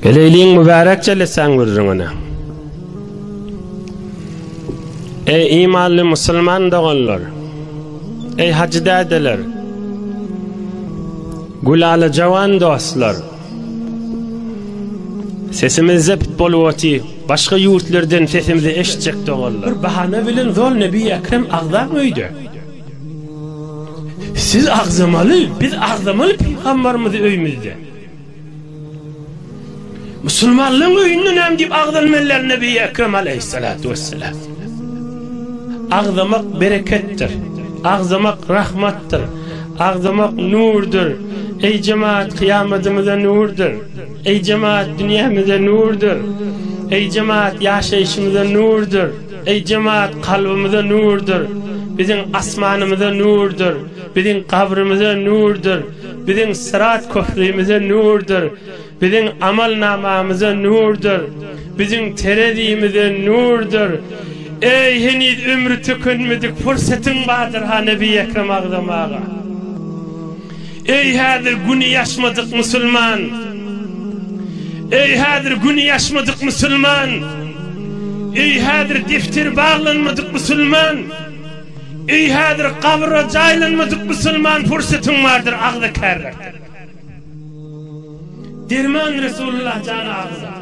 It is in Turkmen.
Geleýliň mübärek jelesäň gürrüňine. Eý imanly musulman doganlar! Eý hajy dädeler! Gülala jawan dostlar! Sesimiz zept bolup oty, başga ýurtlardan sesimizi eşitjek doganlar. Bir bahana bilen zol Nebi Ekrem agzaň öýde. Siz agzamaly, biz agzamaly pygambarymyzy öýümizde. Musulmanlaryň öýünde näme diýip agzalmalylar Nebi Ekrem aleyhissalatu vesselam. Agzamak bereketdir. Agzamak rahmatdyr. Agzamak nurdur. Eý jemaat kyýamadymyza nurdur. Eý jemaat dünýämize nurdur. Eý jemaat ýaşaýşymyza nurdur. Eý jemaat kalbymyza nurdur. Biziň asmanymyza nurdur. Biziň gabrymyza nurdur. Biziň syrat köprimize nurdur. Biziň amal namamyza nurdur. Biziň terezimize nurdur. Eý heniz ömri tükenmedik pursatyň bardyr ha Nebi Ekrem agzamaga. Eý häzir güni ýaşmadyk musulman. Eý häzir güni ýaşmadyk musulman. Eý häzir defteri baglanmadyk musulman. Eý häzir gabra jaýlanmadyk musulman pursatyň bardyr agza kärräkdir. Derman Resulullah jana agza.